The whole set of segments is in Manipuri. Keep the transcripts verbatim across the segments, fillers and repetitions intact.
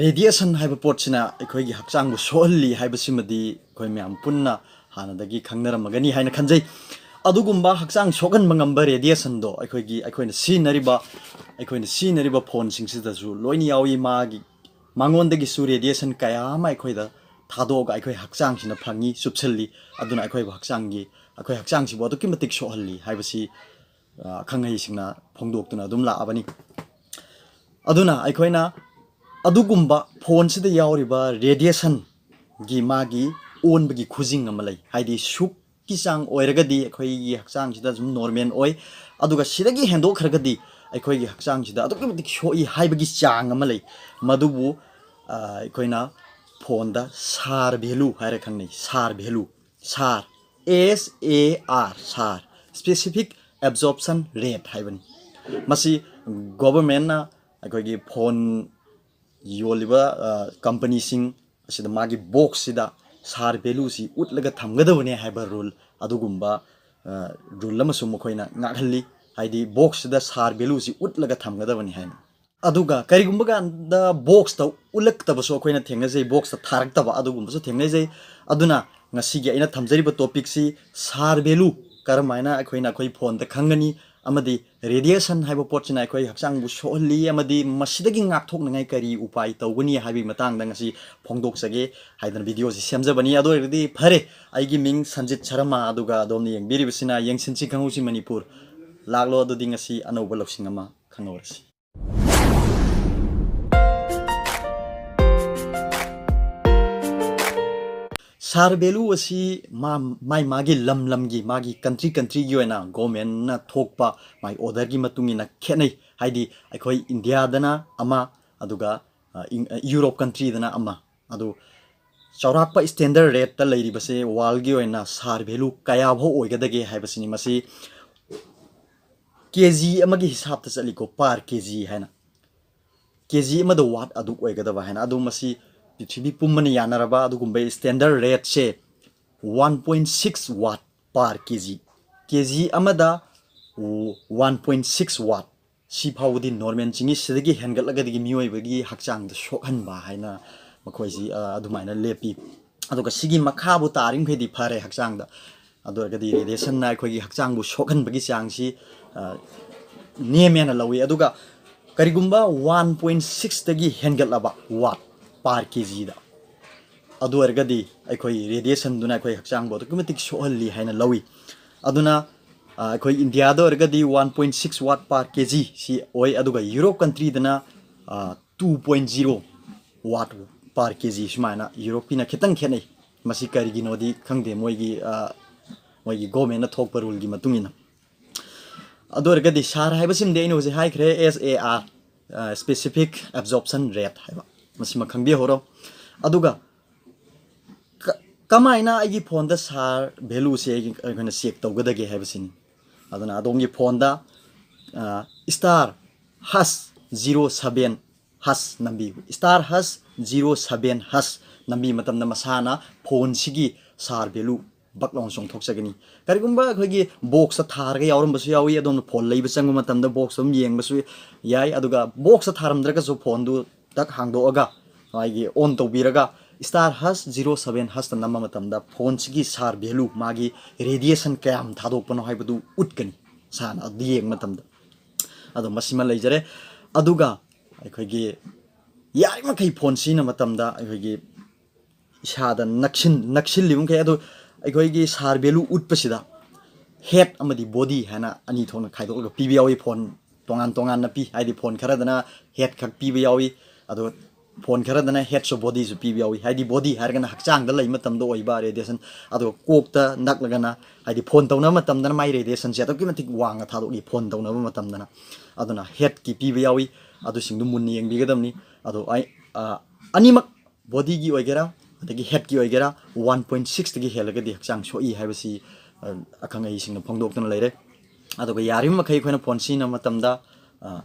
Radiation ꯍꯥꯏꯕ ꯄꯣꯠꯁꯤꯅ ꯑꯩꯈꯣꯏꯒꯤ ꯍꯛꯆꯥꯡꯕꯨ ꯁꯣꯛꯍꯜꯂꯤ ꯍꯥꯏꯕꯁꯤꯃꯗꯤ ꯑꯩꯈꯣꯏ ꯃꯌꯥꯝ ꯄꯨꯟꯅ ꯍꯥꯟꯅꯗꯒꯤ ꯈꯪꯅꯔꯝꯃꯒꯅꯤ ꯍꯥꯏꯅ ꯈꯟꯖꯩ꯫ ꯑꯗꯨꯒꯨꯝꯕ ꯍꯛꯆꯥꯡ ꯁꯣꯛꯍꯟꯕ ꯉꯝꯕ radiationꯗꯣ ꯑꯩꯈꯣꯏꯒꯤ, ꯑꯩꯈꯣꯏꯅ ꯁꯤꯖꯤꯟꯅꯔꯤꯕ, ꯑꯩꯈꯣꯏꯅ ꯁꯤꯖꯤꯟꯅꯔꯤꯕ phoneꯁꯤꯡꯁꯤꯗꯁꯨ ꯂꯣꯏꯅ ꯌꯥꯎꯏ꯫ ꯃꯥꯒꯤ, ꯃꯉꯣꯟꯗꯒꯤꯁꯨ radiation ꯀꯌꯥ ꯑꯃ ꯑꯩꯈꯣꯏꯗ ꯊꯥꯗꯣꯛꯑꯒ ꯑꯩꯈꯣꯏ ꯍꯛꯆꯥꯡꯁꯤꯅ ꯐꯪꯉꯤ, ꯆꯨꯞꯁꯤꯜꯂꯤ꯫ ꯑꯗꯨꯅ ꯑꯩꯈꯣꯏꯕꯨ ꯍꯛꯆꯥꯡꯒꯤ, ꯑꯩꯈꯣꯏ ꯍꯛꯆꯥꯡꯁꯤꯕꯨ ꯑꯗꯨꯛꯀꯤ ꯃꯇꯤꯛ ꯁꯣꯛꯍꯜꯂꯤ ꯍꯥꯏꯕꯁꯤ, ꯑ, ꯑꯈꯪ ꯑꯍꯩꯁꯤꯡꯅ ꯐꯣꯡꯗꯣꯛꯇꯨꯅ ꯑꯗꯨꯝ ꯂꯥꯛꯑꯕꯅꯤ꯫ ꯑꯗꯨꯅ ꯑꯩꯈꯣꯏꯅ ꯑꯗꯨꯒꯨꯝꯕ phoneꯁꯤꯗ ꯌꯥꯎꯔꯤꯕ radiationꯒꯤ ꯃꯥꯒꯤ ꯑꯣꯟꯕꯒꯤ ꯈꯨꯖꯤꯡ ꯑꯃ ꯂꯩ꯫ ꯍꯥꯏꯗꯤ ꯁꯨꯛꯀꯤ ꯆꯥꯡ ꯑꯣꯏꯔꯒꯗꯤ ꯑꯩꯈꯣꯏꯒꯤ ꯍꯛꯆꯥꯡꯁꯤꯗ ꯑꯗꯨꯝ normal ꯑꯣꯏ, ꯑꯗꯨꯒ ꯁꯤꯗꯒꯤ ꯍꯦꯟꯗꯣꯛꯈ꯭ꯔꯒꯗꯤ ꯑꯩꯈꯣꯏꯒꯤ ꯍꯛꯆꯥꯡꯁꯤꯗ ꯑꯗꯨꯛꯀꯤ ꯃꯇꯤꯛ ꯁꯣꯛꯏ ꯍꯥꯏꯕꯒꯤ ꯆꯥꯡ ꯑꯃ ꯂꯩ꯫ ꯃꯗꯨꯕꯨ, ꯑ, ꯑꯩꯈꯣꯏꯅ phoneꯗ SAR value ꯍꯥꯏꯔ ꯈꯪꯅꯩ꯫ SAR value, SAR, S A R, SAR, specific absorption rate ꯍꯥꯏꯕꯅꯤ꯫ ꯃꯁꯤ governmentꯅ ꯑꯩꯈꯣꯏꯒꯤ phone ꯌꯣꯜꯂꯤꯕ, ꯑ, companyꯁꯤꯡ ꯑꯁꯤꯗ ꯃꯥꯒꯤ boxꯁꯤꯗ SAR valueꯁꯤ ꯎꯠꯂꯒ ꯊꯝꯒꯗꯕꯅꯦ ꯍꯥꯏꯕ rule, ꯑꯗꯨꯒꯨꯝꯕ, ꯑ, rule ꯑꯃꯁꯨ ꯃꯈꯣꯏꯅ ꯉꯥꯛꯍꯜꯂꯤ꯫ ꯍꯥꯏꯗꯤ boxꯁꯤꯗ SAR valueꯁꯤ ꯎꯠꯂꯒ ꯊꯝꯒꯗꯕꯅꯤ ꯍꯥꯏꯅ꯫ ꯑꯗꯨꯒ ꯀꯔꯤꯒꯨꯝꯕ ꯀꯥꯟꯗ boxꯇ ꯎꯠꯂꯛꯇꯕꯁꯨ ꯑꯩꯈꯣꯏꯅ ꯊꯦꯡꯅꯖꯩ, boxꯇ ꯊꯥꯔꯛꯇꯕ ꯑꯗꯨꯒꯨꯝꯕꯁꯨ ꯊꯦꯡꯅꯖꯩ꯫ ꯑꯗꯨꯅ ꯉꯁꯤꯒꯤ ꯑꯩꯅ ꯊꯝꯖꯔꯤꯕ topicꯁꯤ SAR value ꯀꯔꯝꯍꯥꯏꯅ ꯑꯩꯈꯣꯏꯅ ꯑꯩꯈꯣꯏ phoneꯗ ꯈꯪꯒꯅꯤ, ꯑꯃꯗꯤ radiation ꯍꯥꯏꯕ ꯄꯣꯠꯁꯤꯅ ꯑꯩꯈꯣꯏ ꯍꯛꯆꯥꯡꯕꯨ ꯁꯣꯛꯍꯜꯂꯤ, ꯑꯃꯗꯤ ꯃꯁꯤꯗꯒꯤ ꯉꯥꯛꯊꯣꯛꯅꯉꯥꯏ ꯀꯔꯤ ꯎꯄꯥꯏ ꯇꯧꯒꯅꯤ ꯍꯥꯏꯕꯒꯤ ꯃꯇꯥꯡꯗ ꯉꯁꯤ ꯐꯣꯡꯗꯣꯛꯆꯒꯦ ꯍꯥꯏꯗꯅ videoꯁꯤ ꯁꯦꯝꯖꯕꯅꯤ꯫ ꯑꯗꯨ ꯑꯣꯏꯔꯒꯗꯤ ꯐꯔꯦ, ꯑꯩꯒꯤ ꯃꯤꯡ ꯁꯟꯖꯤꯠ ꯁꯔꯃ, ꯑꯗꯨꯒ ꯑꯗꯣꯝꯅ ꯌꯦꯡꯕꯤꯔꯤꯕꯁꯤꯅ ꯌꯦꯡꯁꯤꯟꯁꯤ ꯈꯪꯍꯧꯁꯤ ꯃꯅꯤꯄꯨꯔ꯫ ꯂꯥꯛꯂꯣ, ꯑꯗꯨꯗꯤ ꯉꯁꯤ ꯑꯅꯧꯕ ꯂꯧꯁꯤꯡ ꯑꯃ ꯈꯪꯍꯧꯔꯁꯤ꯫ SAR value ꯑꯁꯤ ꯃꯥ-, ꯃꯥꯏ ꯃꯥꯒꯤ ꯂꯝ ꯂꯝꯒꯤ, ꯃꯥꯒꯤ country countryꯒꯤ ꯑꯣꯏꯅ governmentꯅ ꯊꯣꯛꯄ ꯃꯥꯒꯤ orderꯒꯤ ꯃꯇꯨꯡ ꯏꯟꯅ ꯈꯦꯠꯅꯩ꯫ ꯍꯥꯏꯗꯤ ꯑꯩꯈꯣꯏ ꯏꯟꯗꯤꯌꯥꯗꯅ ꯑꯃ, ꯑꯗꯨꯒ, ꯑ, ꯏꯪ-, ꯑ, Europe countryꯗꯅ ꯑꯃ꯫ ꯑꯗꯨ ꯆꯥꯎꯔꯥꯛꯄ standard rateꯇ ꯂꯩꯔꯤꯕꯁꯦ worldꯒꯤ ꯑꯣꯏꯅ SAR value ꯀꯌꯥ ꯐꯥꯎ ꯑꯣꯏꯒꯗꯒꯦ ꯍꯥꯏꯕꯁꯤꯅꯤ꯫ ꯃꯁꯤ KG ꯑꯃꯒꯤ ꯍꯤꯁꯥꯞꯇ ꯆꯠꯂꯤꯀꯣ, per KG ꯍꯥꯏꯅ꯫ KG ꯑꯃꯗ watt ꯑꯗꯨꯛ ꯑꯣꯏꯒꯗꯕ ꯍꯥꯏꯅ꯫ ꯑꯗꯨ ꯃꯁꯤ ꯄ꯭ꯔꯤꯊꯤꯕꯤ ꯄꯨꯝꯕꯅ ꯌꯥꯅꯔꯕ ꯑꯗꯨꯒꯨꯝꯕ standard rateꯁꯦ one point six watt per KG꯫ KG ꯑꯃꯗ one point six watt꯫ ꯁꯤ ꯐꯥꯎꯕꯗꯤ ꯅꯣꯔꯃꯦꯜ ꯆꯤꯡꯏ, ꯁꯤꯗꯒꯤ ꯍꯦꯟꯒꯠꯂꯒꯗꯤ ꯃꯤꯑꯣꯏꯕꯒꯤ ꯍꯛꯆꯥꯡꯗ ꯁꯣꯛꯍꯟꯕ ꯍꯥꯏꯅ ꯃꯈꯣꯏꯁꯤ ꯑ, ꯑꯗꯨꯃꯥꯏꯅ ꯂꯦꯞꯄꯤ꯫ ꯑꯗꯨꯒ ꯁꯤꯒꯤ ꯃꯈꯥꯕꯨ ꯇꯥꯔꯤꯃꯈꯩꯗꯤ ꯐꯔꯦ ꯍꯛꯆꯥꯡꯗ꯫ ꯑꯗꯨ ꯑꯣꯏꯔꯒꯗꯤ ꯔꯦꯗꯤꯌꯦꯁꯟꯅ ꯑꯩꯈꯣꯏꯒꯤ ꯍꯛꯆꯥꯡꯕꯨ ꯁꯣꯛꯍꯟꯕꯒꯤ ꯆꯥꯡꯁꯤ ꯑ, ꯅꯦꯝꯃꯦꯅ ꯂꯧꯏ꯫ ꯑꯗꯨꯒ ꯀꯔꯤꯒꯨꯝꯕ ꯋꯥꯟ ꯄꯣꯏꯟ ꯁꯤꯛꯁꯇꯒꯤ ꯍꯦꯟꯒꯠꯂꯕ ꯋꯥꯠ ꯄꯥꯔ ꯀꯦ ꯖꯤꯗ, ꯑꯗꯨ ꯑꯣꯏꯔꯒꯗꯤ ꯑꯩꯈꯣꯏ ꯔꯦꯗꯤꯌꯦꯁꯟꯗꯨꯅ ꯑꯩꯈꯣꯏ ꯍꯛꯆꯥꯡꯕꯨ ꯑꯗꯨꯛꯀꯤ ꯃꯇꯤꯛ ꯁꯣꯛꯍꯜꯂꯤ ꯍꯥꯏꯅ ꯂꯧꯏ꯫ ꯑꯗꯨꯅ ꯑ, ꯑꯩꯈꯣꯏ ꯏꯟꯗꯤꯌꯥꯗ ꯑꯣꯏꯔꯒꯗꯤ ꯋꯥꯟ ꯄꯣꯏꯟ ꯁꯤꯛꯁ ꯋꯥꯠ ꯄꯥꯔ ꯀꯦ ꯖꯤ ꯁꯤ ꯑꯣꯏ꯫ ꯑꯗꯨꯒ ꯌꯨꯔꯣꯞ ꯀꯟꯇ꯭ꯔꯤꯗꯅ ꯇꯨ ꯄꯣꯏꯟ ꯖꯤꯔꯣ ꯋꯥꯠ ꯄꯥꯔ ꯀꯦ ꯖꯤ ꯁꯨꯃꯥꯏꯅ ꯌꯨꯔꯣꯞꯀꯤꯅ ꯈꯤꯇꯪ ꯈꯦꯠꯅꯩ꯫ ꯃꯁꯤ ꯀꯔꯤꯒꯤꯅꯣꯗꯤ ꯈꯪꯗꯦ, ꯃꯣꯏꯒꯤ ꯑ, ꯃꯣꯏꯒꯤ ꯒꯣꯔꯃꯦꯟꯅ ꯊꯣꯛꯄ ꯔꯨꯜꯒꯤ ꯃꯇꯨꯡ ꯏꯟꯅ꯫ ꯑꯗꯨ ꯑꯣꯏꯔꯒꯗꯤ ꯁꯥꯔ ꯍꯥꯏꯕꯁꯤꯃꯗꯤ ꯑꯩꯅ ꯍꯧꯖꯤꯛ ꯍꯥꯏꯈ꯭ꯔꯦ, S A R, specific absorption rate ꯍꯥꯏꯕ, ꯃꯁꯤꯃ ꯈꯪꯕꯤꯍꯧꯔꯣ꯫ ꯑꯗꯨꯒ ꯀ- ꯀꯃꯥꯏꯅ ꯑꯩꯒꯤ ꯐꯣꯟꯗ ꯁꯥꯔ ꯚꯦꯂꯨꯁꯦ ꯑꯩꯒꯤ ꯑꯩꯈꯣꯏꯅ ꯆꯦꯛ ꯇꯧꯒꯗꯒꯦ ꯍꯥꯏꯕꯁꯤꯅꯤ꯫ ꯑꯗꯨꯅ ꯑꯗꯣꯝꯒꯤ ꯐꯣꯟꯗ ꯁ꯭ꯇꯥꯔ ꯍꯁ ꯖꯤꯔꯣ ꯁꯕꯦꯟ ꯍꯁ ꯅꯝꯕꯤꯌꯨ꯫ ꯁ꯭ꯇꯥꯔ ꯍꯁ ꯖꯤꯔꯣ ꯁꯕꯦꯟ ꯍꯁ ꯅꯝꯕꯤ ꯃꯇꯝꯗ ꯃꯁꯥꯅ ꯐꯣꯟꯁꯤꯒꯤ ꯁꯥꯔ ꯚꯦꯂꯨ ꯕꯛ ꯂꯥꯎꯅ ꯆꯣꯡꯊꯣꯛꯆꯒꯅꯤ꯫ ꯀꯔꯤꯒꯨꯝꯕ ꯑꯩꯈꯣꯏꯒꯤ ꯕꯣꯛꯁꯇ ꯊꯥꯔꯒ ꯌꯥꯎꯔꯝꯕꯁꯨ ꯌꯥꯎꯏ, ꯑꯗꯣꯝꯅ ꯐꯣꯟ ꯂꯩꯕ ꯆꯪꯕ ꯃꯇꯝꯗ ꯕꯣꯛꯁ ꯑꯗꯨꯝ ꯌꯦꯡꯕꯁꯨ ꯌꯥꯏ꯫ ꯑꯗꯨꯒ ꯕꯣꯛꯁꯇ ꯊꯥꯔꯝꯗ꯭ꯔꯒꯁꯨ ꯐꯣꯟꯗꯨ ꯇꯛ ꯍꯥꯡꯗꯣꯛꯑꯒ ꯃꯥꯒꯤ ꯑꯣꯟ ꯇꯧꯕꯤꯔꯒ ꯁ꯭ꯇꯥꯔ ꯍꯁ ꯖꯤꯔꯣ ꯁꯕꯦꯟ ꯍꯁꯇ ꯅꯝꯕ ꯃꯇꯝꯗ ꯐꯣꯟꯁꯤꯒꯤ ꯁꯥꯔ ꯚꯦꯂꯨ, ꯃꯥꯒꯤ ꯔꯦꯗꯤꯌꯦꯁꯟ ꯀꯌꯥꯝ ꯊꯥꯗꯣꯛꯄꯅꯣ ꯍꯥꯏꯕꯗꯨ ꯎꯠꯀꯅꯤ ꯏꯁꯥꯅ ꯑꯗꯨ ꯌꯦꯡꯕ ꯃꯇꯝꯗ꯫ ꯑꯗꯣ ꯃꯁꯤꯃ ꯂꯩꯖꯔꯦ꯫ ꯑꯗꯨꯒ ꯑꯩꯈꯣꯏꯒꯤ ꯌꯥꯔꯤꯃꯈꯩ ꯐꯣꯟ ꯁꯤꯖꯤꯟꯅꯕ ꯃꯇꯝꯗ ꯑꯩꯈꯣꯏꯒꯤ ꯏꯁꯥꯗ ꯅꯛꯁꯤꯟ ꯅꯛꯁꯤꯜꯂꯤꯕ ꯃꯈꯩ ꯑꯗꯨ ꯑꯩꯈꯣꯏꯒꯤ ꯁꯥꯔ ꯚꯦꯂꯨ ꯎꯠꯄꯁꯤꯗ ꯍꯦꯠ ꯑꯃꯗꯤ ꯕꯣꯗꯤ ꯍꯥꯏꯅ ꯑꯅꯤ ꯊꯣꯛꯅ ꯈꯥꯏꯗꯣꯛꯂꯒ ꯄꯤꯕ ꯌꯥꯎꯏ꯫ ꯐꯣꯟ ꯇꯣꯉꯥꯟ ꯇꯣꯉꯥꯟꯅ ꯄꯤ, ꯍꯥꯏꯗꯤ ꯐꯣꯟ ꯈꯔꯗꯅ ꯍꯦꯠ ꯈꯛ ꯄꯤꯕ ꯌꯥꯎꯏ, ꯑꯗꯣ ꯐꯣꯟ ꯈꯔꯗꯅ ꯍꯦꯠꯁꯨ ꯕꯣꯗꯤꯁꯨ ꯄꯤꯕ ꯌꯥꯎꯏ꯫ ꯍꯥꯏꯗꯤ ꯕꯣꯗꯤ ꯍꯥꯏꯔꯒꯅ ꯍꯛꯆꯥꯡꯗ ꯂꯩꯕ ꯃꯇꯝꯗ ꯑꯣꯏꯕ ꯔꯦꯗꯤꯌꯦꯁꯟ, ꯑꯗꯨꯒ ꯀꯣꯛꯇ ꯅꯛꯂꯒꯅ ꯍꯥꯏꯗꯤ ꯐꯣꯟ ꯇꯧꯅꯕ ꯃꯇꯝꯗꯅ ꯃꯥꯏ ꯔꯦꯗꯤꯌꯦꯁꯟꯁꯦ ꯑꯗꯨꯛꯀꯤ ꯃꯇꯤꯛ ꯋꯥꯡꯅ ꯊꯥꯗꯣꯛꯏ ꯐꯣꯟ ꯇꯧꯅꯕ ꯃꯇꯝꯗꯅ꯫ ꯑꯗꯨꯅ ꯍꯦꯠꯀꯤ ꯄꯤꯕ ꯌꯥꯎꯏ, ꯑꯗꯨꯁꯤꯡꯗꯨ ꯃꯨꯟꯅ ꯌꯦꯡꯕꯤꯒꯗꯕꯅꯤ꯫ ꯑꯗꯣ ꯑꯩ ꯑ, ꯑꯅꯤꯃꯛ ꯕꯣꯗꯤꯒꯤ ꯑꯣꯏꯒꯦꯔꯥ ꯑꯗꯒꯤ ꯍꯦꯠꯀꯤ ꯑꯣꯏꯒꯦꯔꯥ ꯋꯥꯟ ꯄꯣꯏꯟ ꯁꯤꯛꯁꯇꯒꯤ ꯍꯦꯜꯂꯒꯗꯤ ꯍꯛꯆꯥꯡ ꯁꯣꯛꯏ ꯍꯥꯏꯕꯁꯤ ꯑ, ꯑꯈꯪ ꯑꯍꯩꯁꯤꯡꯅ ꯐꯣꯡꯗꯣꯛꯇꯨꯅ ꯂꯩꯔꯦ꯫ ꯑꯗꯨꯒ ꯌꯥꯔꯤꯕ ꯃꯈꯩ ꯑꯩꯈꯣꯏꯅ ꯐꯣꯟ ꯁꯤꯖꯤꯟꯅꯕ ꯃꯇꯝꯗ ꯑ,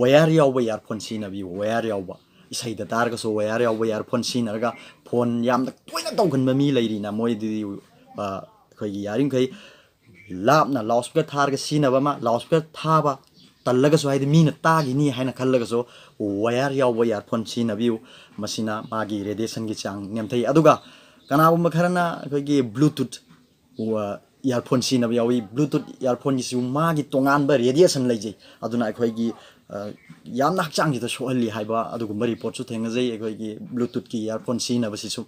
ꯋꯥꯌꯔ ꯌꯥꯎꯕ ꯏꯌꯥꯔꯐꯣꯟ ꯁꯤꯖꯤꯟꯅꯕꯤꯌꯨ꯫ ꯋꯥꯌꯔ ꯌꯥꯎꯕ, ꯏꯁꯩꯗ ꯇꯥꯔꯒꯁꯨ ꯋꯥꯌꯔ ꯌꯥꯎꯕ ꯏꯌꯥꯔꯐꯣꯟ ꯁꯤꯖꯤꯟꯅꯔꯒ, ꯐꯣꯟ ꯌꯥꯝꯅ ꯇꯣꯏꯅ ꯇꯧꯒꯟꯕ ꯃꯤ ꯂꯩꯔꯤꯅ ꯃꯣꯏꯗꯤ ꯑ, ꯑꯩꯈꯣꯏꯒꯤ ꯌꯥꯔꯤꯃꯈꯩ ꯂꯥꯞꯅ ꯂꯥꯎꯠ ꯁ꯭ꯄꯤꯀꯔ ꯊꯥꯔꯒ ꯁꯤꯖꯤꯟꯅꯕ ꯑꯃ, ꯂꯥꯎꯠ ꯁ꯭ꯄꯤꯀꯔ ꯊꯥꯕ ꯇꯜꯂꯒꯁꯨ, ꯍꯥꯏꯗꯤ ꯃꯤꯅ ꯇꯥꯈꯤꯅꯤ ꯍꯥꯏꯅ ꯈꯜꯂꯒꯁꯨ, ꯋꯥꯌꯔ ꯌꯥꯎꯕ ꯏꯌꯥꯔꯐꯣꯟ ꯁꯤꯖꯤꯟꯅꯕꯤꯌꯨ꯫ ꯃꯁꯤꯅ ꯃꯥꯒꯤ ꯔꯦꯗꯤꯌꯦꯁꯟꯒꯤ ꯆꯥꯡ ꯅꯦꯝꯊꯩ꯫ ꯑꯗꯨꯒ ꯀꯅꯥꯒꯨꯝꯕ ꯈꯔꯅ ꯑꯩꯈꯣꯏꯒꯤ ꯕ꯭ꯂꯨꯇꯨꯠ ꯏꯌꯥꯔꯐꯣꯟ ꯁꯤꯖꯤꯟꯅꯕ ꯌꯥꯎꯏ꯫ ꯕ꯭ꯂꯨꯇꯨꯠ ꯏꯌꯥꯔꯐꯣꯟꯒꯤꯁꯨ ꯃꯥꯒꯤ ꯇꯣꯉꯥꯟꯕ ꯔꯦꯗꯤꯌꯦꯁꯟ ꯂꯩꯖꯩ꯫ ꯑꯗꯨꯅ ꯑꯩꯈꯣꯏꯒꯤ, ꯑ, ꯌꯥꯝꯅ ꯍꯛꯆꯥꯡꯁꯤꯗ ꯁꯣꯛꯍꯜꯂꯤ ꯍꯥꯏꯕ ꯑꯗꯨꯒꯨꯝꯕ ꯔꯤꯄꯣꯔꯠꯁꯨ ꯊꯦꯡꯅꯖꯩ꯫ ꯑꯩꯈꯣꯏꯒꯤ ꯕ꯭ꯂꯨꯇꯨꯠꯀꯤ ꯏꯌꯥꯔꯐꯣꯟ ꯁꯤꯖꯤꯟꯅꯕꯁꯤꯁꯨ꯫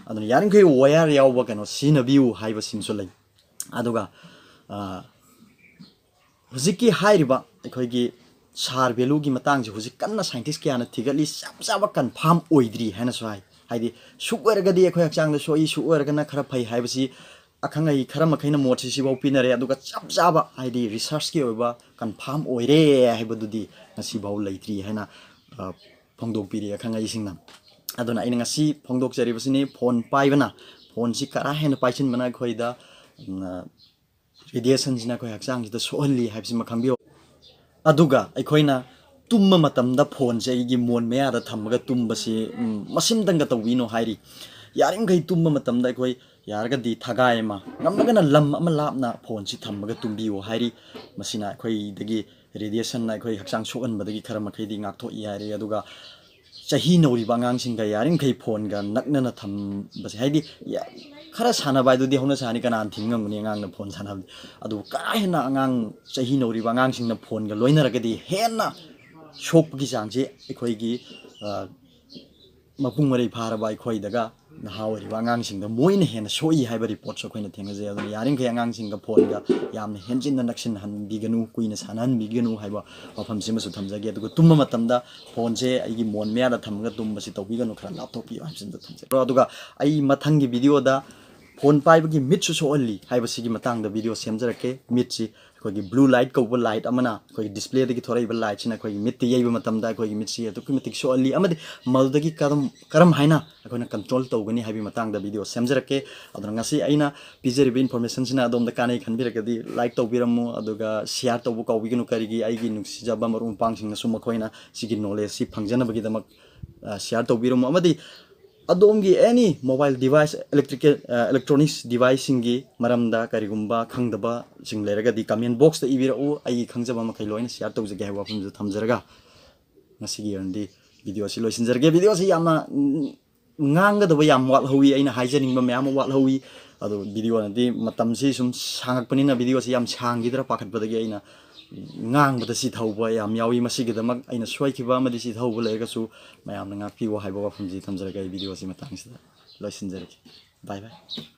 ꯑꯗꯨꯅ ꯌꯥꯔꯤꯃꯈꯩ ꯋꯥꯌꯔ ꯌꯥꯎꯕ ꯀꯩꯅꯣ ꯁꯤꯖꯤꯟꯅꯕꯤꯌꯨ ꯍꯥꯏꯕꯁꯤꯃꯁꯨ ꯂꯩ꯫ ꯑꯗꯨꯒ, ꯑ, ꯍꯧꯖꯤꯛꯀꯤ ꯍꯥꯏꯔꯤꯕ ꯑꯩꯈꯣꯏꯒꯤ ꯁꯥꯔ ꯚꯦꯂꯨꯒꯤ ꯃꯇꯥꯡꯁꯦ ꯍꯧꯖꯤꯛ ꯀꯟꯅ ꯁꯥꯏꯟꯇꯤꯁ ꯀꯌꯥꯅ ꯊꯤꯒꯠꯂꯤ꯫ ꯆꯞ ꯆꯥꯕ ꯀꯟꯐꯥꯔꯝ ꯑꯣꯏꯗ꯭ꯔꯤ ꯍꯥꯏꯅꯁꯨ ꯍꯥꯏ꯫ ꯍꯥꯏꯗꯤ ꯁꯨꯛ ꯑꯣꯏꯔꯒꯗꯤ ꯑꯩꯈꯣꯏ ꯍꯛꯆꯥꯡꯗ ꯁꯣꯛꯏ, ꯁꯨꯛ ꯑꯣꯏꯔꯒꯅ ꯈꯔ ꯐꯩ ꯍꯥꯏꯕꯁꯤ ꯑꯈꯪ ꯑꯍꯩ ꯈꯔ ꯃꯈꯩꯅ ꯃꯣꯠꯁꯤ ꯁꯤꯐꯥꯎ ꯄꯤꯅꯔꯦ꯫ ꯑꯗꯨꯒ ꯆꯞ ꯆꯥꯕ, ꯍꯥꯏꯗꯤ ꯔꯤꯁꯔꯁꯀꯤ ꯑꯣꯏꯕ ꯀꯟꯐꯥꯔꯝ ꯑꯣꯏꯔꯦ ꯍꯥꯏꯕꯗꯨꯗꯤ ꯉꯁꯤꯐꯥꯎ ꯂꯩꯇ꯭ꯔꯤ ꯍꯥꯏꯅ, ꯑ, ꯐꯣꯡꯗꯣꯛꯄꯤꯔꯤ ꯑꯈꯪ ꯑꯍꯩꯁꯤꯡꯅ꯫ ꯑꯗꯨꯅ ꯑꯩꯅ ꯉꯁꯤ ꯐꯣꯡꯗꯣꯛꯆꯔꯤꯕꯁꯤꯅꯤ, ꯐꯣꯟ ꯄꯥꯏꯕꯅ, ꯐꯣꯟꯁꯤ ꯀꯔꯥ ꯍꯦꯟꯅ ꯄꯥꯏꯁꯤꯟꯕꯅ ꯑꯩꯈꯣꯏꯗ, ꯎꯝ, ꯔꯦꯗꯤꯌꯦꯁꯟꯁꯤꯅ ꯑꯩꯈꯣꯏ ꯍꯛꯆꯥꯡꯁꯤꯗ ꯁꯣꯛꯍꯜꯂꯤ ꯍꯥꯏꯕꯁꯤꯃ ꯈꯪꯕꯤꯌꯨ꯫ ꯑꯗꯨꯒ ꯑꯩꯈꯣꯏꯅ ꯇꯨꯝꯕ ꯃꯇꯝꯗ ꯐꯣꯟꯁꯦ ꯑꯩꯒꯤ ꯃꯣꯟ ꯃꯌꯥꯗ ꯊꯝꯃꯒ ꯇꯨꯝꯕꯁꯤ, ꯎꯝ, ꯃꯁꯤꯝꯇꯪꯒ ꯇꯧꯕꯤꯅꯣ ꯍꯥꯏꯔꯤ꯫ ꯌꯥꯔꯤꯃꯈꯩ ꯇꯨꯝꯕ ꯃꯇꯝꯗ ꯑꯩꯈꯣꯏ ꯌꯥꯔꯒꯗꯤ ꯊꯒꯥꯏ ꯑꯃ, ꯉꯝꯂꯒꯅ ꯂꯝ ꯑꯃ ꯂꯥꯞꯅ ꯐꯣꯟꯁꯤ ꯊꯝꯃꯒ ꯇꯨꯝꯕꯤꯌꯨ ꯍꯥꯏꯔꯤ꯫ ꯃꯁꯤꯅ ꯑꯩꯈꯣꯏꯗꯒꯤ ꯔꯦꯗꯤꯌꯦꯁꯟꯅ ꯑꯩꯈꯣꯏ ꯍꯛꯆꯥꯡ ꯁꯣꯛꯍꯟꯕꯗꯒꯤ ꯈꯔ ꯃꯈꯩꯗꯤ ꯉꯥꯛꯊꯣꯛꯏ ꯍꯥꯏꯔꯤ꯫ ꯑꯗꯨꯒ ꯆꯍꯤ ꯅꯧꯔꯤꯕ ꯑꯉꯥꯡꯁꯤꯡꯒ ꯌꯥꯔꯤꯃꯈꯩ ꯐꯣꯟꯒ ꯅꯛꯅꯅ ꯊꯝꯕꯁꯦ, ꯍꯥꯏꯗꯤ ꯌꯥ-, ꯈꯔ ꯁꯥꯟꯅꯕ ꯍꯥꯏꯗꯨꯗꯤ ꯍꯧꯅ ꯁꯥꯅꯤ, ꯀꯅꯥꯅ ꯊꯤꯡ ꯉꯝꯒꯅꯤ ꯑꯉꯥꯡꯅ ꯐꯣꯟ ꯁꯥꯟꯅꯕꯗꯤ? ꯑꯗꯨꯕꯨ ꯀꯥ ꯍꯦꯟꯅ ꯑꯉꯥꯡ, ꯆꯍꯤ ꯅꯧꯔꯤꯕ ꯑꯉꯥꯡꯁꯤꯡꯅ ꯐꯣꯟꯒ ꯂꯣꯏꯅꯔꯒꯗꯤ ꯍꯦꯟꯅ ꯁꯣꯛꯄꯒꯤ ꯆꯥꯡꯁꯦ ꯑꯩꯈꯣꯏꯒꯤ, ꯑ, ꯃꯄꯨꯡ ꯃꯔꯩ ꯐꯥꯔꯕ ꯑꯩꯈꯣꯏꯗꯒ ꯅꯍꯥ ꯑꯣꯏꯔꯤꯕ ꯑꯉꯥꯡꯁꯤꯡꯗ ꯃꯣꯏꯅ ꯍꯦꯟꯅ ꯁꯣꯛꯏ ꯍꯥꯏꯕ ꯔꯤꯄꯣꯔꯠꯁꯨ ꯑꯩꯈꯣꯏꯅ ꯊꯦꯡꯅꯖꯩ꯫ ꯑꯗꯨꯅ ꯌꯥꯔꯤꯃꯈꯩ ꯑꯉꯥꯡꯁꯤꯡꯒ ꯐꯣꯟꯒ ꯌꯥꯝꯅ ꯍꯦꯟꯖꯤꯟꯅ ꯅꯛꯁꯤꯟꯅꯍꯟꯕꯤꯒꯅꯨ, ꯀꯨꯏꯅ ꯁꯥꯟꯅꯍꯟꯕꯤꯒꯅꯨ ꯍꯥꯏꯕ ꯋꯥꯐꯝꯁꯤꯃꯁꯨ ꯊꯝꯖꯒꯦ꯫ ꯑꯗꯨꯒ ꯇꯨꯝꯕ ꯃꯇꯝꯗ ꯐꯣꯟꯁꯦ ꯑꯩꯒꯤ ꯃꯣꯟ ꯃꯌꯥꯗ ꯊꯝꯃꯒ ꯇꯨꯝꯕꯁꯤ ꯇꯧꯕꯤꯒꯅꯨ, ꯈꯔ ꯂꯥꯞꯊꯣꯛꯄꯤꯌꯨ ꯍꯥꯏꯕꯁꯤꯃꯁꯨ ꯊꯝꯖꯒꯦ꯫ ꯑꯗꯨꯒ ꯑꯩ ꯃꯊꯪꯒꯤ ꯚꯤꯗꯤꯑꯣꯗ ꯐꯣꯟ ꯄꯥꯏꯕꯒꯤ ꯃꯤꯠꯁꯨ ꯁꯣꯛꯍꯜꯂꯤ ꯍꯥꯏꯕꯁꯤꯒꯤ ꯃꯇꯥꯡꯗ ꯚꯤꯗꯤꯑꯣ ꯁꯦꯝꯖꯔꯛꯀꯦ꯫ ꯃꯤꯠꯁꯤ ꯑꯩꯈꯣꯏꯒꯤ ꯕ꯭ꯂꯨ ꯂꯥꯏꯠ ꯀꯧꯕ ꯂꯥꯏꯠ ꯑꯃꯅ ꯑꯩꯈꯣꯏꯒꯤ ꯗꯤꯁꯄ꯭ꯂꯦꯗꯒꯤ ꯊꯣꯔꯛꯏꯕ ꯂꯥꯏꯠꯁꯤꯅ ꯑꯩꯈꯣꯏꯒꯤ ꯃꯤꯠꯇ ꯌꯩꯕ ꯃꯇꯝꯗ ꯑꯩꯈꯣꯏꯒꯤ ꯃꯤꯠꯁꯤ ꯑꯗꯨꯛꯀꯤ ꯃꯇꯤꯛ ꯁꯣꯛꯍꯜꯂꯤ, ꯑꯃꯗꯤ ꯃꯗꯨꯗꯒꯤ ꯀꯔꯝ, ꯀꯔꯝ ꯍꯥꯏꯅ ꯑꯩꯈꯣꯏꯅ ꯀꯟꯇ꯭ꯔꯣꯜ ꯇꯧꯒꯅꯤ ꯍꯥꯏꯕꯒꯤ ꯃꯇꯥꯡꯗ ꯚꯤꯗꯤꯑꯣ ꯁꯦꯝꯖꯔꯛꯀꯦ꯫ ꯑꯗꯨꯅ ꯉꯁꯤ ꯑꯩꯅ ꯄꯤꯖꯔꯤꯕ ꯏꯟꯐꯣꯔꯃꯦꯁꯟꯁꯤꯅ ꯑꯗꯣꯝꯗ ꯀꯥꯟꯅꯩ ꯈꯟꯕꯤꯔꯒꯗꯤ ꯂꯥꯏꯛ ꯇꯧꯕꯤꯔꯝꯃꯨ, ꯑꯗꯨꯒ ꯁꯤꯌꯥꯔ ꯇꯧꯕ ꯀꯥꯎꯕꯤꯒꯅꯨ꯫ ꯀꯔꯤꯒꯤ? ꯑꯩꯒꯤ ꯅꯨꯡꯁꯤꯖꯕ ꯃꯔꯨꯞ ꯃꯄꯥꯡꯁꯤꯡꯅꯁꯨ ꯃꯈꯣꯏꯅ ꯁꯤꯒꯤ ꯅꯣꯂꯦꯖꯁꯤ ꯐꯪꯖꯅꯕꯒꯤꯗꯃꯛ, ꯑ, ꯁꯤꯌꯥꯔ ꯇꯧꯕꯤꯔꯝꯃꯨ꯫ ꯑꯃꯗꯤ ꯑꯗꯣꯝꯒꯤ any mobile device, electrical, electronics deviceꯁꯤꯡꯒꯤ ꯃꯔꯝꯗ ꯀꯔꯤꯒꯨꯝꯕ ꯈꯪꯗꯕꯁꯤꯡ ꯂꯩꯔꯒꯗꯤ comment boxꯇ ꯏꯕꯤꯔꯛꯎ꯫ ꯑꯩꯒꯤ ꯈꯪꯖꯕ ꯃꯈꯩ ꯂꯣꯏꯅ share ꯇꯧꯖꯒꯦ ꯍꯥꯏꯕ ꯋꯥꯐꯝꯁꯨ ꯊꯝꯖꯔꯒ, ꯉꯁꯤꯒꯤ ꯑꯣꯏꯅꯗꯤ video ꯑꯁꯤ ꯂꯣꯏꯁꯤꯟꯖꯔꯒꯦ꯫ Video ꯑꯁꯤ ꯌꯥꯝꯅ, ꯎꯝ, ꯉꯥꯡꯒꯗꯕ ꯌꯥꯝ ꯋꯥꯠꯍꯧꯋꯤ, ꯑꯩꯅ ꯍꯥꯏꯖꯅꯤꯡꯕ ꯃꯌꯥꯝ ꯑꯃ ꯋꯥꯠꯍꯧꯋꯤ꯫ ꯑꯗꯣ video ꯅꯗꯤ ꯃꯇꯝꯁꯤ ꯁꯨꯝ ꯁꯥꯡꯉꯛꯄꯅꯤꯅ video ꯑꯁꯤ ꯌꯥꯝ ꯁꯥꯡꯈꯤꯗ꯭ꯔꯥ ꯄꯥꯈꯠꯄꯗꯒꯤ ꯑꯩꯅ ꯉꯥꯡꯕꯗ ꯆꯤꯊꯍꯧꯕ ꯌꯥꯝ ꯌꯥꯎꯏ꯫ ꯃꯁꯤꯒꯤꯗꯃꯛ ꯑꯩꯅ ꯁꯣꯏꯈꯤꯕ ꯑꯃꯗꯤ ꯆꯤꯊꯍꯧꯕ ꯂꯩꯔꯒꯁꯨ ꯃꯌꯥꯝꯅ ꯉꯥꯛꯄꯤꯌꯨ ꯍꯥꯏꯕ ꯋꯥꯐꯝꯁꯤ ꯊꯝꯖꯔꯒ ꯑꯩ video ꯑꯁꯤ ꯃꯇꯥꯡꯁꯤꯗ ꯂꯣꯏꯁꯤꯟꯖꯔꯒꯦ꯫ Bye bye꯫